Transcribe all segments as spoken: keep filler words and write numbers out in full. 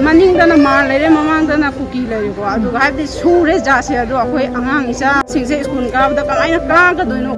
ꯃꯅꯤꯡꯗꯅ ꯃꯥꯟ ꯂꯩꯔꯦ, ꯃꯃꯥꯡꯗꯅ ꯀꯨꯀꯤ ꯂꯩꯔꯦꯀꯣ꯫ ꯑꯗꯨꯒ ꯍꯥꯏꯕꯗꯤ ꯁꯨꯔꯦ ꯖꯥꯠꯁꯦ꯫ ꯑꯗꯣ ꯑꯩꯈꯣꯏ ꯑꯉꯥꯡ ꯏꯆꯥꯁꯤꯡꯁꯦ ꯁ꯭ꯀꯨꯜ ꯀꯥꯕꯗ ꯀꯃꯥꯏꯅ ꯀꯥꯒꯗꯣꯏꯅꯣ?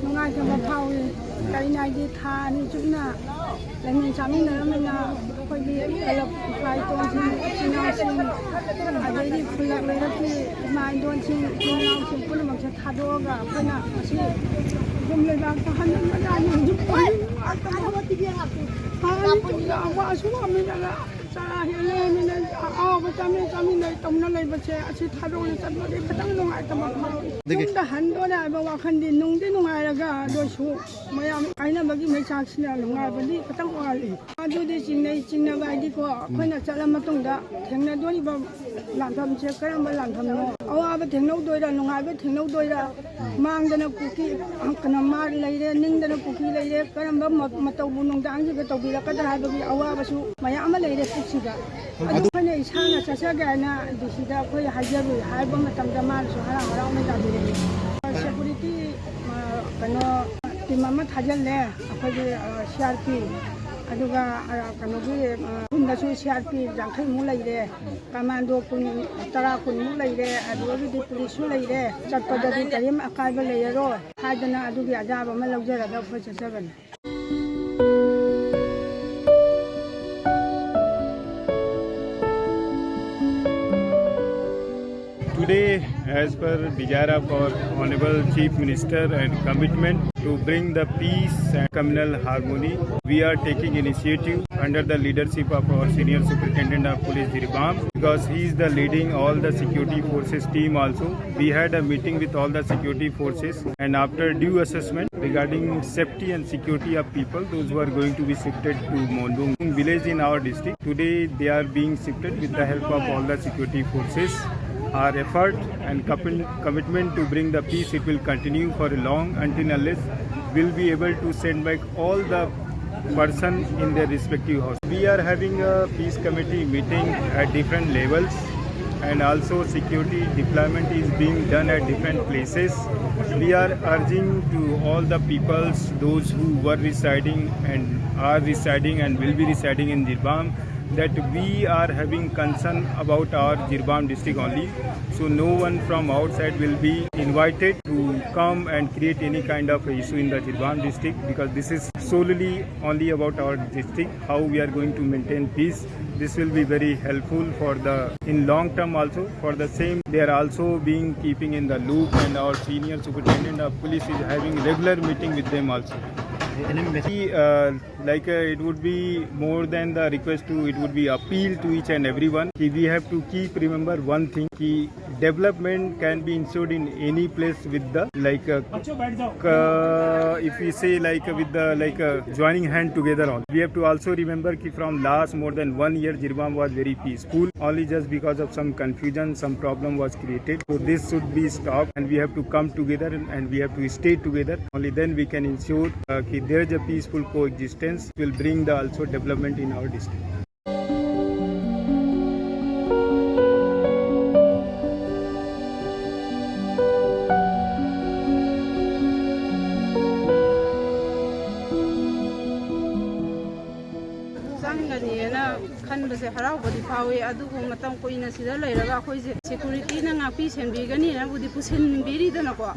ꯅꯨꯡꯉꯥꯏꯇꯕ ꯐꯥꯎꯏ꯫ ꯀꯩꯅꯣ ꯍꯥꯏꯗꯤ, ꯊꯥ ꯑꯅꯤ ꯆꯨꯞꯅ ꯂꯩꯃꯤꯟ ꯆꯥꯃꯤꯟꯅꯔꯝꯃꯤꯅ, ꯑꯩꯈꯣꯏꯒꯤ ꯀꯂꯕ ꯏꯄꯥ ꯏꯄꯨꯁꯤꯡ, ꯏꯆꯤꯟ ꯏꯅꯥꯎꯁꯤꯡ, ꯑꯗꯒꯤ ꯈꯨꯜꯂꯛ ꯂꯩꯔꯛꯀꯤ ꯏꯃꯥ ꯏꯟꯗꯣꯟꯁꯤꯡ, ꯏꯆꯤꯟ ꯏꯅꯥꯎꯁꯤꯡ ꯄꯨꯝꯅꯃꯛꯁꯦ ꯊꯥꯗꯣꯛꯑꯒ ꯑꯩꯈꯣꯏꯅ ꯉꯁꯤ ꯌꯨꯝ ꯂꯩꯕꯥꯛꯇ ꯍꯟꯖꯤꯟꯕꯗ ꯌꯨꯝ ꯊꯥ ꯑꯅꯤ ꯆꯨꯞꯅ ꯋꯥꯁꯨ ꯋꯥꯃꯤꯟꯅꯔ, ꯆꯔꯥ ꯍꯦꯜꯂꯦ, ꯃꯤꯅ ꯑꯍꯥꯎꯕ ꯆꯥꯃꯤꯟ ꯆꯥꯃꯤꯟꯅ ꯇꯧꯅ ꯂꯩꯕꯁꯦ, ꯑꯁꯤ ꯊꯥꯗꯣꯛꯅ ꯆꯠꯄꯗꯤ ꯈꯤꯇꯪ ꯅꯨꯡꯉꯥꯏꯇꯕ ꯐꯥꯎꯏ꯫ ꯑꯗꯒꯤ ꯌꯨꯝꯗ ꯍꯟꯗꯣꯔꯦ ꯍꯥꯏꯕ ꯋꯥꯈꯜꯗꯤ ꯅꯨꯡꯗꯤ ꯅꯨꯡꯉꯥꯏꯔꯒ, ꯑꯗꯨ ꯑꯣꯏꯁꯨ ꯃꯌꯥꯝ ꯀꯥꯏꯅꯕꯒꯤ ꯃꯩꯆꯥꯛꯁꯤꯅ ꯅꯨꯡꯉꯥꯏꯕꯗꯤ ꯈꯤꯇꯪ ꯋꯥꯠꯂꯤ꯫ ꯑꯗꯨꯗꯤ ꯆꯤꯡꯅꯩ, ꯆꯤꯡꯅꯕ ꯍꯥꯏꯗꯤꯀꯣ, ꯑꯩꯈꯣꯏꯅ ꯆꯠꯂ ꯃꯇꯨꯡꯗ ꯊꯦꯡꯅꯗꯣꯔꯤꯕ ꯂꯥꯟꯐꯝꯁꯦ ꯀꯔꯝꯕ ꯂꯥꯟꯐꯝꯅꯣ? ꯑꯋꯥꯕ ꯊꯦꯡꯅꯧꯗꯣꯏꯔꯥ, ꯅꯨꯡꯉꯥꯏꯕ ꯊꯦꯡꯅꯧꯗꯣꯏꯔꯥ? ꯃꯥꯡꯗꯅ ꯀꯨꯀꯤ, ꯀꯩꯅꯣ, ꯃꯥ ꯂꯩꯔꯦ, ꯅꯤꯡꯗꯅ ꯀꯨꯀꯤ ꯂꯩꯔꯦ, ꯀꯔꯝꯕ ꯃ-, ꯃꯇꯧꯕꯨ ꯅꯨꯡꯗꯥꯡꯁꯤꯒ ꯇꯧꯕꯤꯔꯛꯀꯗ꯭ꯔꯥ ꯍꯥꯏꯕꯒꯤ ꯑꯋꯥꯕꯁꯨ ꯃꯌꯥꯝ ꯑꯃ ꯂꯩꯔꯦ ꯄꯨꯛꯁꯤꯗ꯫ ꯑꯗꯨ ꯑꯗꯨ ꯑꯩꯈꯣꯏꯅ ꯏꯁꯥꯅ ꯆꯠꯆꯒꯦ ꯍꯥꯏꯅ ꯗꯤ ꯁꯤꯗ ꯑꯩꯈꯣꯏ ꯍꯥꯏꯖꯔꯨꯏ ꯍꯥꯏꯕ ꯃꯇꯝꯗ ꯃꯥꯅꯁꯨ ꯍꯔꯥꯎ ꯍꯔꯥꯎꯅ ꯌꯥꯕꯤꯔꯛꯏ꯫ ꯁꯦꯀꯨꯔꯤꯇꯤ, ꯑ, ꯀꯩꯅꯣ, ꯇꯤꯝ ꯑꯃ ꯊꯥꯖꯤꯜꯂꯦ ꯑꯩꯈꯣꯏꯒꯤ, ꯑ, ꯁꯤ ꯑꯥꯔ ꯄꯤ, ꯑꯗꯨꯒ, ꯑ, ꯀꯩꯅꯣꯒꯤ, ꯑ, ꯈꯨꯟꯗꯁꯨ ꯁꯤ ꯑꯥꯔ ꯄꯤ ꯌꯥꯡꯈꯩꯃꯨꯛ ꯂꯩꯔꯦ, ꯀꯃꯥꯟꯗꯣ ꯀꯨꯟ, ꯇꯔꯥ ꯀꯨꯟꯃꯨꯛ ꯂꯩꯔꯦ, ꯑꯗꯨꯗꯒꯤꯗꯤ ꯄꯨꯂꯤꯁꯁꯨ ꯂꯩꯔꯦ꯫ ꯆꯠꯄꯗꯗꯤ ꯀꯔꯤꯝ ꯑꯀꯥꯏꯕ ꯂꯩꯔꯔꯣꯏ ꯍꯥꯏꯗꯅ ꯑꯗꯨꯒꯤ ꯑꯌꯥꯕ ꯑꯃ ꯂꯧꯖꯔꯒ ꯑꯩꯈꯣꯏ ꯆꯠꯆꯕꯅꯤ꯫ Today, as per desire of our Honorable Chief Minister and commitment to bring the peace and communal harmony, we are taking initiative under the leadership of our Senior Superintendent of Police Jiribam, because he is the leading all the security forces team also. We had a meeting with all the security forces, and after due assessment regarding safety and security of people, those who are going to be shifted to Mondung village in our district, today they are being shifted with the help of all the security forces. Our effort and commi- commitment to bring the peace, it will continue for long, until unless we'll be able to send back all the person in their respective house. We are having a peace committee meeting at different levels, and also security deployment is being done at different places. We are urging to all the peoples, those who were residing and are residing and will be residing in Jiribam, that we are having concern about our Jiribam district only. So no one from outside will be invited to come and create any kind of issue in the Jiribam district, because this is solely only about our district, how we are going to maintain peace. This will be very helpful for the, in long term also. For the same, they are also being keeping in the loop, and our Senior Superintendent of Police is having regular meeting with them also. He, uh, like, uh, it would be more than the request to, it would be appeal to each and everyone. Ki we have to keep remember one thing, ki development can be ensured in any place with the, like, uh, uh, if we say, like, uh, with the, like, uh, joining hand together all. We have to also remember ki from last more than one year, Jiribam was very peaceful. Only just because of some confusion, some problem was created. So this should be stopped, and we have to come together and, and we have to stay together. Only then we can ensure, uh, ki there is a peaceful coexistence, will bring the also development in our district. ꯆꯪꯒꯅꯤꯅ ꯈꯟꯕꯁꯦ ꯍꯔꯥꯎꯕꯗꯤ ꯐꯥꯎꯏ, ꯑꯗꯨꯕꯨ ꯃꯇꯝ ꯀꯨꯏꯅ ꯁꯤꯗ ꯂꯩꯔꯒ ꯑꯩꯈꯣꯏꯁꯦ ꯁꯦꯀ꯭ꯌꯨꯔꯤꯇꯤꯅ ꯉꯥꯛꯄꯤ ꯁꯦꯟꯕꯤꯒꯅꯤꯅꯕꯨꯗꯤ ꯄꯨꯁꯤꯟꯕꯤꯔꯤꯗꯅꯀꯣ꯫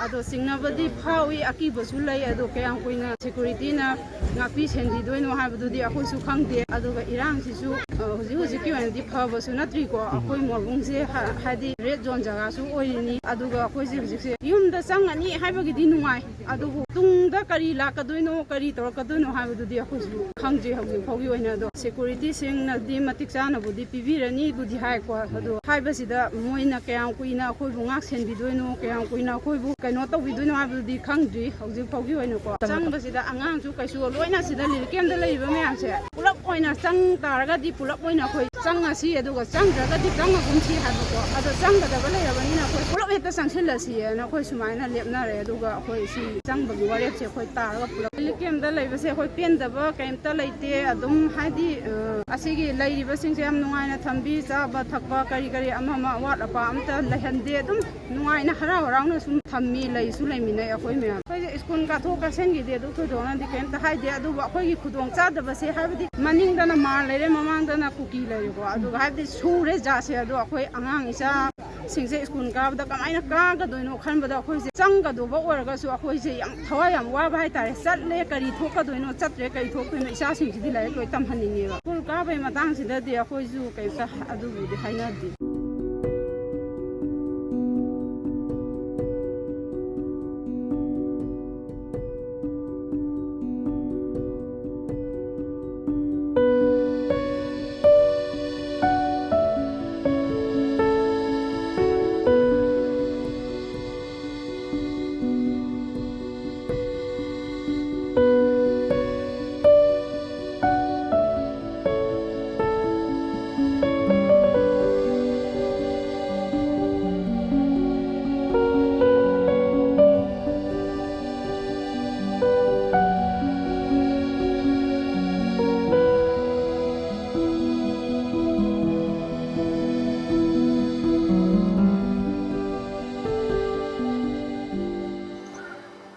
ꯑꯗꯣ ꯆꯤꯡꯅꯕꯗꯤ ꯐꯥꯎꯏ, ꯑꯀꯤꯕꯁꯨ ꯂꯩ꯫ ꯑꯗꯣ ꯀꯌꯥꯝ ꯀꯨꯏꯅ ꯁꯦꯀ꯭ꯌꯨꯔꯤꯇꯤꯅ ꯉꯥꯛꯄꯤ ꯁꯦꯟꯕꯤꯗꯣꯏꯅꯣ ꯍꯥꯏꯕꯗꯨꯗꯤ ꯑꯩꯈꯣꯏꯁꯨ ꯈꯪꯗꯦ꯫ ꯑꯗꯨꯒ ꯏꯔꯥꯡꯁꯤꯁꯨ ꯍꯧꯖꯤꯛ ꯍꯧꯖꯤꯛꯀꯤ ꯑꯣꯏꯅꯗꯤ ꯐꯕꯁꯨ ꯅꯠꯇ꯭ꯔꯤꯀꯣ꯫ ꯑꯩꯈꯣꯏ ꯃꯣꯔꯕꯨꯡꯁꯦ ꯍꯥ-, ꯍꯥꯏꯗꯤ ꯔꯦꯗ ꯖꯣꯟ ꯖꯒꯥꯁꯨ ꯑꯣꯏꯔꯤꯅꯤ꯫ ꯑꯗꯨꯒ ꯑꯩꯈꯣꯏꯁꯦ ꯍꯧꯖꯤꯛꯁꯦ ꯌꯨꯝꯗ ꯆꯪꯉꯅꯤ ꯍꯥꯏꯕꯒꯤꯗꯤ ꯅꯨꯡꯉꯥꯏ, ꯑꯗꯨꯕꯨ ꯇꯨꯡꯗ ꯀꯔꯤ ꯂꯥꯛꯀꯗꯣꯏꯅꯣ, ꯀꯔꯤ ꯇꯧꯔꯛꯀꯗꯣꯏꯅꯣ ꯍꯥꯏꯕꯗꯨꯗꯤ ꯑꯩꯈꯣꯏꯁꯨ ꯈꯪꯗ꯭ꯔꯤ ꯍꯧꯖꯤꯛ ꯐꯥꯎꯒꯤ ꯑꯣꯏꯅ꯫ ꯑꯗꯣ ꯁꯦꯀꯨꯔꯤꯇꯤꯁꯤꯡꯅꯗꯤ ꯃꯇꯤꯛ ꯆꯥꯅꯕꯨꯗꯤ ꯄꯤꯕꯤꯔꯅꯤꯕꯨꯗꯤ ꯍꯥꯏꯀꯣ꯫ ꯑꯗꯣ ꯍꯥꯏꯕꯁꯤꯗ ꯃꯣꯏꯅ ꯀꯌꯥꯝ ꯀꯨꯏꯅ ꯑꯩꯈꯣꯏꯕꯨ ꯉꯥꯛ ꯁꯦꯟꯕꯤꯗꯣꯏꯅꯣ, ꯀꯌꯥꯝ ꯀꯨꯏꯅ ꯑꯩꯈꯣꯏꯕꯨ ꯀꯩꯅꯣ ꯇꯧꯕꯤꯗꯣꯏꯅꯣ ꯍꯥꯏꯕꯗꯨꯗꯤ ꯈꯪꯗ꯭ꯔꯤ ꯍꯧꯖꯤꯛ ꯐꯥꯎꯒꯤ ꯑꯣꯏꯅꯀꯣ꯫ ꯆꯪꯕꯁꯤꯗ ꯑꯉꯥꯡꯁꯨ ꯀꯩꯁꯨ ꯂꯣꯏꯅ ꯁꯤꯗ ꯂꯤꯔꯤꯀꯦꯝꯗ ꯂꯩꯔꯤꯕ ꯃꯌꯥꯝꯁꯦ ꯄꯨꯂꯞ ꯑꯣꯏꯅ ꯆꯪ ꯇꯥꯔꯒꯗꯤ ꯄꯨꯂꯞ ꯑꯣꯏꯅ ꯑꯩꯈꯣꯏ ꯆꯪꯉꯁꯤ, ꯑꯗꯨꯒ ꯆꯪꯗ꯭ꯔꯒꯗꯤ ꯆꯪꯉꯒꯨꯝꯁꯤ ꯍꯥꯏꯕꯀꯣ꯫ ꯑꯗꯣ ꯆꯪꯒꯗꯕ ꯂꯩꯔꯕꯅꯤꯅ ꯑꯩꯈꯣꯏ ꯄꯨꯂꯞ ꯍꯦꯛꯇ ꯆꯪꯁꯤꯜꯂꯁꯤꯅ ꯑꯩꯈꯣꯏ ꯁꯨꯃꯥꯏꯅ ꯂꯦꯞꯅꯔꯦ꯫ ꯑꯗꯨꯒ ꯑꯩꯈꯣꯏ ꯁꯤ ꯆꯪꯕꯒꯤ ꯋꯥꯔꯦꯞꯁꯦ ꯑꯩꯈꯣꯏ ꯇꯥꯔꯒ ꯄꯨꯂꯞ ꯔꯤꯂꯤꯐ ꯀꯦꯝꯞꯇ ꯂꯩꯕꯁꯦ ꯑꯩꯈꯣꯏ ꯄꯦꯟꯗꯕ ꯀꯩꯝꯇ ꯂꯩꯇꯦ꯫ ꯑꯗꯨꯝ ꯍꯥꯏꯗꯤ, ꯑ, ꯑꯁꯤꯒꯤ ꯂꯩꯔꯤꯕꯁꯤꯡꯁꯦ ꯌꯥꯝ ꯅꯨꯡꯉꯥꯏꯅ ꯊꯝꯕꯤ, ꯆꯥꯕ ꯊꯛꯄ ꯀꯔꯤ ꯀꯔꯤ ꯑꯃ ꯑꯃ ꯑꯋꯥꯠ ꯑꯄꯥ ꯑꯝꯇ ꯂꯩꯍꯟꯗꯦ꯫ ꯑꯗꯨꯝ ꯅꯨꯡꯉꯥꯏꯅ ꯍꯔꯥꯎ ꯍꯔꯥꯎꯅ ꯁꯨꯝ ꯊꯝꯃꯤ, ꯂꯩꯁꯨ ꯂꯩꯃꯤꯟꯅꯩ ꯑꯩꯈꯣꯏ ꯃꯌꯥꯝ꯫ ꯑꯩꯈꯣꯏꯁꯦ ꯁ꯭ꯀꯨꯜ ꯀꯥꯊꯣꯛ ꯀꯥꯁꯤꯟꯒꯤꯗꯤ ꯑꯗꯨ ꯊꯣꯏꯗꯣꯛꯅꯗꯤ ꯀꯩꯝꯇ ꯍꯥꯏꯗꯦ, ꯑꯗꯨꯕꯨ ꯑꯩꯈꯣꯏꯒꯤ ꯈꯨꯗꯣꯡ ꯆꯥꯗꯕꯁꯦ, ꯍꯥꯏꯕꯗꯤ ꯃꯅꯤꯡꯗꯅ ꯃꯥꯟ ꯂꯩꯔꯦ, ꯃꯃꯥꯡꯗꯅ ꯀꯨꯀꯤ ꯂꯩꯔꯦꯀꯣ, ꯑꯗꯨꯒ ꯍꯥꯏꯕꯗꯤ ꯁꯨꯔꯦ ꯖꯥꯠꯁꯦ꯫ ꯑꯗꯣ ꯑꯩꯈꯣꯏ ꯑꯉꯥꯡ ꯏꯆꯥꯁꯤꯡꯁꯦ ꯁ꯭ꯀꯨꯜ ꯀꯥꯕꯗ ꯀꯃꯥꯏꯅ ꯀꯥꯒꯗꯣꯏꯅꯣ ꯈꯟꯕꯗ ꯑꯩꯈꯣꯏꯁꯦ ꯆꯪꯒꯗꯧꯕ ꯑꯣꯏꯔꯒꯁꯨ ꯑꯩꯈꯣꯏꯁꯦ ꯌꯥꯝ ꯊꯋꯥꯏ ꯌꯥꯝ ꯋꯥꯕ ꯍꯥꯏꯇꯥꯔꯦ꯫ ꯆꯠꯂꯦ ꯀꯔꯤ ꯊꯣꯛꯀꯗꯣꯏꯅꯣ, ꯆꯠꯇ꯭ꯔꯦ ꯀꯔꯤ ꯊꯣꯛꯇꯣꯏꯅꯣ, ꯏꯆꯥꯁꯤꯡꯁꯤꯗꯤ ꯂꯥꯏꯔꯤꯛ ꯂꯣꯏ ꯇꯝꯍꯟꯅꯤꯡꯉꯦꯕ꯫ ꯁ꯭ꯀꯨꯜ ꯀꯥꯕꯒꯤ ꯃꯇꯥꯡꯁꯤꯗꯗꯤ ꯑꯩꯈꯣꯏꯁꯨ ꯀꯩꯝꯇ ꯑꯗꯨꯕꯨꯗꯤ ꯍꯥꯏꯅꯗꯦ꯫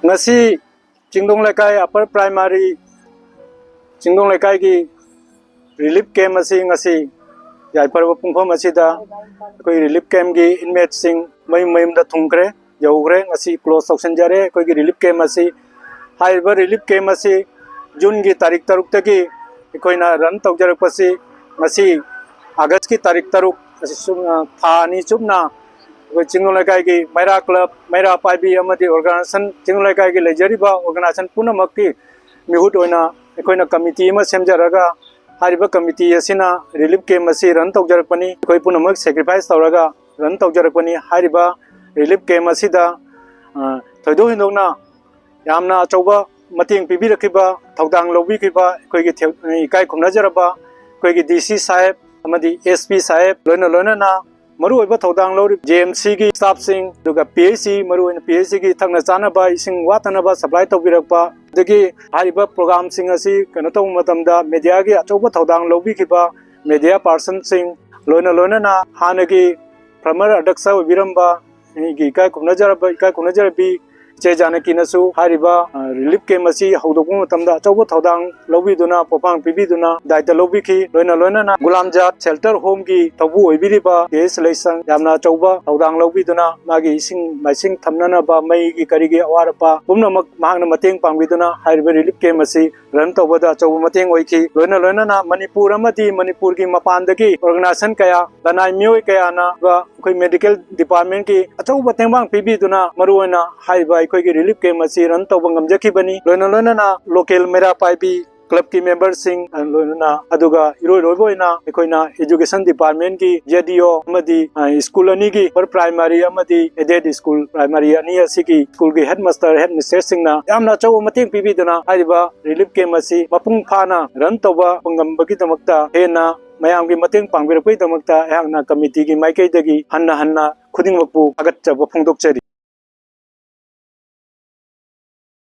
ꯉꯁꯤ ꯆꯤꯡꯗꯣꯡ ꯂꯩꯀꯥꯏ ꯑꯄꯔ ꯄ꯭ꯔꯥꯏꯃꯥꯔꯤ, ꯆꯤꯡꯗꯣꯡ ꯂꯩꯀꯥꯏꯒꯤ ꯔꯤꯂꯤꯐ ꯀꯦꯝꯞ ꯑꯁꯤ ꯉꯁꯤ ꯌꯥꯏꯐꯔꯕ ꯄꯨꯡꯐꯝ ꯑꯁꯤꯗ ꯑꯩꯈꯣꯏ ꯔꯤꯂꯤꯐ ꯀꯦꯝꯞꯀꯤ ꯏꯟꯃꯦꯠꯁꯤꯡ ꯃꯌꯨꯝ ꯃꯌꯨꯝꯗ ꯊꯨꯡꯈ꯭ꯔꯦ, ꯌꯧꯈ꯭ꯔꯦ꯫ ꯉꯁꯤ ꯀ꯭ꯂꯣꯖ ꯇꯧꯁꯤꯟꯖꯔꯦ ꯑꯩꯈꯣꯏꯒꯤ ꯔꯤꯂꯤꯐ ꯀꯦꯝꯞ ꯑꯁꯤ꯫ ꯍꯥꯏꯔꯤꯕ ꯔꯤꯂꯤꯐ ꯀꯦꯝꯞ ꯑꯁꯤ ꯖꯨꯟꯒꯤ ꯇꯥꯔꯤꯛ ꯇꯔꯨꯛꯇꯒꯤ ꯑꯩꯈꯣꯏꯅ ꯔꯟ ꯇꯧꯖꯔꯛꯄꯁꯤ ꯉꯁꯤ ꯑꯥꯒꯁꯀꯤ ꯇꯥꯔꯤꯛ ꯇꯔꯨꯛ ꯑꯁꯤ ꯆꯨꯝ-, ꯑ, ꯊꯥ ꯑꯅꯤ ꯆꯨꯞꯅ ꯑꯩꯈꯣꯏ ꯆꯤꯡꯅꯨꯡ ꯂꯩꯀꯥꯏꯒꯤ ꯃꯩꯔꯥ ꯀ꯭ꯂꯕ, ꯃꯩꯔꯥ ꯄꯥꯏꯕꯤ ꯑꯃꯗꯤ ꯑꯣꯔꯒꯅꯥꯏꯖꯦꯁꯟ, ꯆꯤꯡꯅꯨꯡ ꯂꯩꯀꯥꯏꯒꯤ ꯂꯩꯖꯔꯤꯕ ꯑꯣꯔꯒꯅꯥꯏꯖꯦꯁꯟ ꯄꯨꯝꯅꯃꯛꯀꯤ ꯃꯤꯍꯨꯠ ꯑꯣꯏꯅ ꯑꯩꯈꯣꯏꯅ ꯀꯃꯤꯇꯤ ꯑꯃ ꯁꯦꯝꯖꯔꯒ, ꯍꯥꯏꯔꯤꯕ ꯀꯃꯤꯇꯤ ꯑꯁꯤꯅ ꯔꯤꯂꯤꯐ ꯀꯦꯝ ꯑꯁꯤ ꯔꯟ ꯇꯧꯖꯔꯛꯄꯅꯤ꯫ ꯑꯩꯈꯣꯏ ꯄꯨꯝꯅꯃꯛ ꯁꯦꯀ꯭ꯔꯤꯐꯥꯏꯁ ꯇꯧꯔꯒ ꯔꯟ ꯇꯧꯖꯔꯛꯄꯅꯤ꯫ ꯍꯥꯏꯔꯤꯕ ꯔꯤꯂꯤꯐ ꯀꯦꯝ ꯑꯁꯤꯗ, ꯑ, ꯊꯣꯏꯗꯣꯛ ꯍꯦꯟꯗꯣꯛꯅ ꯌꯥꯝꯅ ꯑꯆꯧꯕ ꯃꯇꯦꯡ ꯄꯤꯕꯤꯔꯛꯈꯤꯕ, ꯊꯧꯗꯥꯡ ꯂꯧꯕꯤꯈꯤꯕ ꯑꯩꯈꯣꯏꯒꯤ ꯊꯦ-, ꯏꯀꯥꯏ ꯈꯨꯝꯅꯖꯔꯕ ꯑꯩꯈꯣꯏꯒꯤ ꯗꯤ ꯁꯤ ꯁꯥꯍꯦꯕ ꯑꯃꯗꯤ ꯑꯦꯁ ꯄꯤ ꯁꯥꯍꯦꯕ, ꯂꯣꯏꯅ ꯂꯣꯏꯅꯅ ꯃꯔꯨꯑꯣꯏꯕ ꯊꯧꯗꯥꯡ ꯂꯧꯔꯤꯕ ꯖꯦ ꯑꯦꯝ ꯁꯤꯒꯤ ꯁ꯭ꯇꯥꯐꯁꯤꯡ, ꯑꯗꯨꯒ ꯄꯤ ꯑꯩꯆ ꯁꯤ, ꯃꯔꯨꯑꯣꯏꯅ ꯄꯤ ꯑꯩꯆ ꯁꯤꯒꯤ ꯊꯛꯅ ꯆꯥꯅꯕ ꯏꯁꯤꯡ ꯋꯥꯠꯇꯅꯕ ꯁꯄ꯭ꯂꯥꯏ ꯇꯧꯕꯤꯔꯛꯄ, ꯑꯗꯒꯤ ꯍꯥꯏꯔꯤꯕ ꯄ꯭ꯔꯣꯒ꯭ꯔꯥꯝꯁꯤꯡ ꯑꯁꯤ ꯀꯩꯅꯣ ꯇꯧꯕ ꯃꯇꯝꯗ ꯃꯦꯗꯤꯌꯥꯒꯤ ꯑꯆꯧꯕ ꯊꯧꯗꯥꯡ ꯂꯧꯕꯤꯈꯤꯕ ꯃꯦꯗꯤꯌꯥ ꯄꯥꯔꯁꯟꯁꯤꯡ, ꯂꯣꯏꯅ ꯂꯣꯏꯅꯅ ꯍꯥꯟꯅꯒꯤ ꯐꯥꯔꯃꯔ ꯑꯗ꯭ꯌꯛꯁ ꯑꯣꯏꯕꯤꯔꯝꯕ ꯑꯩꯒꯤ ꯏꯀꯥꯏ ꯈꯨꯝꯅꯖꯔꯕ, ꯏꯀꯥꯏ ꯈꯨꯝꯅꯖꯔꯕꯤ ꯏꯆꯦ ꯖꯥꯅꯀꯤꯅꯁꯨ ꯍꯥꯏꯔꯤꯕ, ꯑ, ꯔꯤꯂꯤꯐ ꯀꯦꯝ ꯑꯁꯤ ꯍꯧꯗꯣꯛꯄ ꯃꯇꯝꯗ ꯑꯆꯧꯕ ꯊꯧꯗꯥꯡ ꯂꯧꯕꯤꯗꯨꯅ, ꯄꯣꯠꯄꯥꯡ ꯄꯤꯕꯤꯗꯨꯅ, ꯗꯥꯏꯇ ꯂꯧꯕꯤꯈꯤ꯫ ꯂꯣꯏꯅ ꯂꯣꯏꯅꯅ ꯒꯨꯂꯥꯝꯖꯥꯠ ꯁꯦꯜꯇꯔ ꯍꯣꯝꯒꯤ ꯊꯧꯕꯨ ꯑꯣꯏꯕꯤꯔꯤꯕ ꯀꯦ ꯑꯦꯁ ꯂꯩꯁꯪ ꯌꯥꯝꯅ ꯑꯆꯧꯕ ꯊꯧꯗꯥꯡ ꯂꯧꯕꯤꯗꯨꯅ, ꯃꯥꯒꯤ ꯏꯁꯤꯡ ꯃꯥꯏꯁꯤꯡ ꯊꯝꯅꯅꯕ, ꯃꯩꯒꯤ ꯀꯔꯤꯒꯤ ꯑꯋꯥꯠ ꯑꯄꯥ ꯄꯨꯝꯅꯃꯛ ꯃꯍꯥꯛꯅ ꯃꯇꯦꯡ ꯄꯥꯡꯕꯤꯗꯨꯅ ꯍꯥꯏꯔꯤꯕ ꯔꯤꯂꯤꯐ ꯀꯦꯝ ꯑꯁꯤ ꯔꯟ ꯇꯧꯕꯗ ꯑꯆꯧꯕ ꯃꯇꯦꯡ ꯑꯣꯏꯈꯤ꯫ ꯂꯣꯏꯅ ꯂꯣꯏꯅꯅ ꯃꯅꯤꯄꯨꯔ ꯑꯃꯗꯤ ꯃꯅꯤꯄꯨꯔꯒꯤ ꯃꯄꯥꯟꯗꯒꯤ ꯑꯣꯔꯒꯅꯥꯏꯖꯦꯁꯟ ꯀꯌꯥ, ꯂꯅꯥꯏ ꯃꯤꯑꯣꯏ ꯀꯌꯥꯅ ꯑꯩꯈꯣꯏ ꯃꯦꯗꯤꯀꯦꯜ ꯗꯤꯄꯥꯔꯠꯃꯦꯟꯒꯤ ꯑꯆꯧꯕ ꯇꯦꯡꯕꯥꯡ ꯄꯤꯕꯤꯗꯨꯅ ꯃꯔꯨꯑꯣꯏꯅ ꯍꯥꯏꯔꯤꯕ ꯑꯩꯈꯣꯏꯒꯤ ꯔꯤꯂꯤꯐ ꯀꯦꯝ ꯑꯁꯤ ꯔꯟ ꯇꯧꯕ ꯉꯝꯖꯈꯤꯕꯅꯤ꯫ ꯂꯣꯏꯅ ꯂꯣꯏꯅꯅ ꯂꯣꯀꯦꯜ ꯃꯩꯔꯥ ꯄꯥꯏꯕꯤ ꯀ꯭ꯂꯕꯀꯤ ꯃꯦꯝꯕꯔꯁꯤꯡ, ꯂꯣꯏꯅꯅ ꯑꯗꯨꯒ ꯏꯔꯣꯏ ꯂꯣꯏꯕ ꯑꯣꯏꯅ ꯑꯩꯈꯣꯏꯅ ꯏꯗꯨꯀꯦꯁꯟ ꯗꯤꯄꯥꯔꯠꯃꯦꯟꯒꯤ ꯖꯦ ꯗꯤ ꯑꯣ ꯑꯃꯗꯤ, ꯑ, ꯁ꯭ꯀꯨꯜ ꯑꯅꯤꯒꯤ ꯑꯄꯔ ꯄ꯭ꯔꯥꯏꯃꯥꯔꯤ ꯑꯃꯗꯤ ꯑꯦꯗꯦꯗ ꯁ꯭ꯀꯨꯜ ꯄ꯭ꯔꯥꯏꯃꯥꯔꯤ ꯑꯅꯤ ꯑꯁꯤꯒꯤ ꯁ꯭ꯀꯨꯜꯒꯤ ꯍꯦꯗ ꯃꯥꯁꯇꯔ, ꯍꯦꯗ ꯃꯤꯁꯇ꯭ꯔꯦꯁꯁꯤꯡꯅ ꯌꯥꯝꯅ ꯑꯆꯧꯕ ꯃꯇꯦꯡ ꯄꯤꯕꯤꯗꯨꯅ ꯍꯥꯏꯔꯤꯕ ꯔꯤꯂꯤꯐ ꯀꯦꯝ ꯑꯁꯤ ꯃꯄꯨꯡ ꯐꯥꯅ ꯔꯟ ꯇꯧꯕ ꯉꯝꯕꯒꯤꯗꯃꯛꯇ ꯍꯦꯟꯅ ꯃꯌꯥꯝꯒꯤ ꯃꯇꯦꯡ ꯄꯥꯡꯕꯤꯔꯛꯄꯒꯤꯗꯃꯛꯇ ꯑꯩꯍꯥꯛꯅ ꯀꯃꯤꯇꯤꯒꯤ ꯃꯥꯏꯀꯩꯗꯒꯤ ꯍꯟꯅ ꯍꯟꯅ ꯈꯨꯗꯤꯡꯃꯛꯄꯨ ꯊꯥꯒꯠꯆꯕ ꯐꯣꯡꯗꯣꯛꯆꯔꯤ꯫